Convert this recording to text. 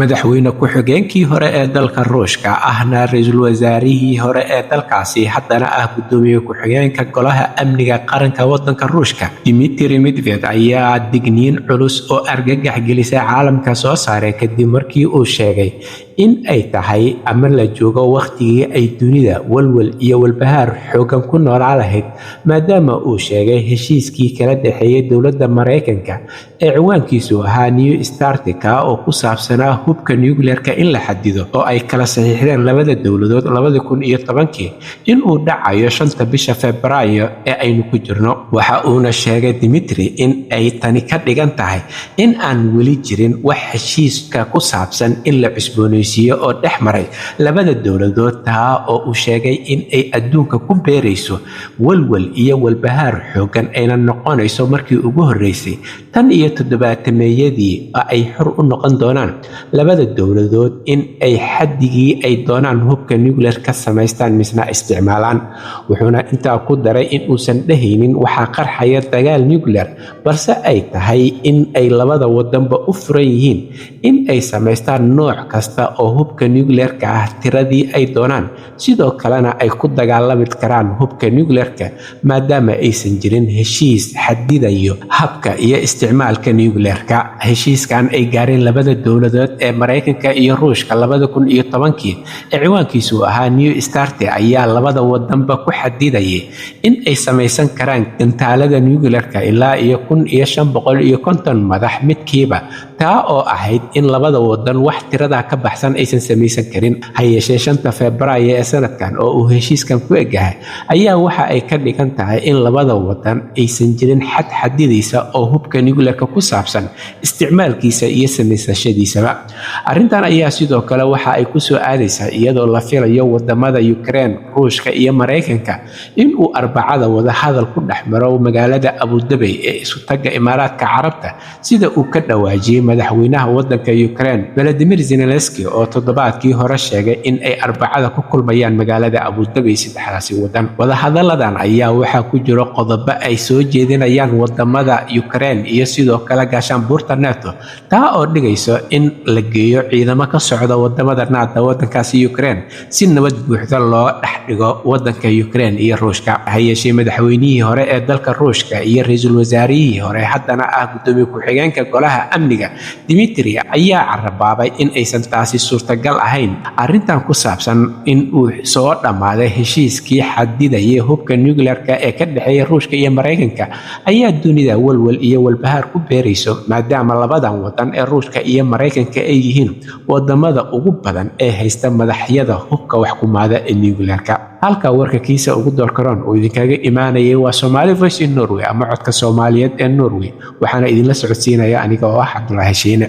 Madaxweyne ku-xigeenkii hore ee dalka Ruushka, ahna ra-iisul wasaarihii hore ee dalkaasi, haddana ah gudoomiye ku-xigeenka Golaha Amniga Qaranka wadanka Ruushka, Dimitri Medvedev, ayaa digniin culus oo argagax gelisay caalamka soo saaray kadib markii uu sheegay in ay tahay ama la joogo wakhtigii ay dunida walwal iyo walbahaar xooggan ku noolaa lahayd, maadaama uu sheegay heshiiskii kala dhexeeyay dowladda Maraykanka ee ciwaankiisu ahaa New START-ka oo ku saabsanaa hubka nuclearka in la xadido oo ay kala saxiixdeen labada dowladood 2010-kii inuu dhacayo 5-ta bisha Febraayo ee aynu ku jirno. Waxa uuna sheegay Dimitri in ay tani ka dhigan tahay in aan weli jirin wax heshiiska ku saabsan in la cusboonaysiiyo oo dhex maray labada dowladood, taa oo uu sheegay in ay adduunka ku beerayso walwal iyo walbahaar xooggan, ayna noqonayso markii ugu horreysay tan iyo toddobaatameeyadii oo ay xor u noqon doonaan labada dowladood in ay xaddigii ay doonaan hubka nuclear ka samaystaan misna isticmaalaan. Wuxuuna intaa ku daray in uusan dhehaynin waxaa qarxaya dagaal nuclear, balse ay tahay in ay labada wadanba u furan yihiin in ay samaystaan nooc kasta oo hubka nuclearka ah tiradii ay doonaan, sidoo kalena ay ku dagaalami karaan hubka nuclearka, maadaama aysan jirin heshiis xadidayo habka iyo isticmaalka nuclearka. Heshiiskan ay gaareen labada dowladood ee Maraykanka iyo Ruushka 2010-kii ee ciwaankiisu ahaa New START ayaa labada wadanba ku xadidayay in ay samaysan karaan gantaalada nuclearka ilaa iyo 1550 madax midkiiba, taa oo ahayd in labada wadan wax tiradaa ka baxsan aysan samaysan karin. Ha yeeshee, 5-ta Febraayo ee sanadkan oo uu heshiiskan ku egyahay ayaa waxa ay ka dhigan tahay in labada wadan aysan jirin xad xadidaysa oo hubka nuclearka ku saabsan isticmaalkiisa iyo samaysashadiisaba. Arrintan ayaa sidoo kale waxa ay kusoo aadaysaa iyadoo la filayo wadamada Ukraine, Ruushka iyo Maraykanka in uu Arbacada wadahadal ku dhex maro magaalada Abu Dhabi ee Isutagga Imaaraadka Carabta, sida uu ka dhawaajiyey madaxweynaha wadanka Ukraine, Volodymyr Zelensky, oo toddobaadkii hore sheegay in ay Arbacada ku kulmayaan magaalada Abu Dhabi saddexdaasi wadan. Wadahadaladan ayaa waxaa ku jiro qodobo ay soo jeedinayaan wadamada Ukraine iyo sidoo kale gaashaanbuurta NATO, taa oo dhigayso in la geeyo ciidamo ka socda wadamada NATO wadankaasi Ukraine si nabad buuxda loo dhex dhigo wadanka Ukraine iyo Ruushka. Ha yeeshee, madaxweynihii hore ee dalka Ruushka iyo ra-iisul wasaarihii hore, haddana ah gudoomiye ku-xigeenka Golaha Amniga, Dimitri, ayaa carabaabay in aysan taasi suurtagal ahayn. Arrintan ku saabsan in uu soo dhammaaday heshiiskii xadidayay hubka nuclearka ee ka dhexeeya Ruushka iyo Maraykanka ayaa dunida walwal iyo walbahaar ku beerayso, maadaama labadan wadan ee Ruushka iyo Maraykanka ay yihiin wadamada ugu badan ee haysta madaxyada hubka wax kumaada ee nuclearka. Halka warka kiisa ugu doorkaroon uu idinkaga imaanayay waa Somali Voice in Norway ama Codka Soomaaliyeed ee Norway, waxaana idinla socodsiinaya aniga oo ah Cabdulaahi Shiine.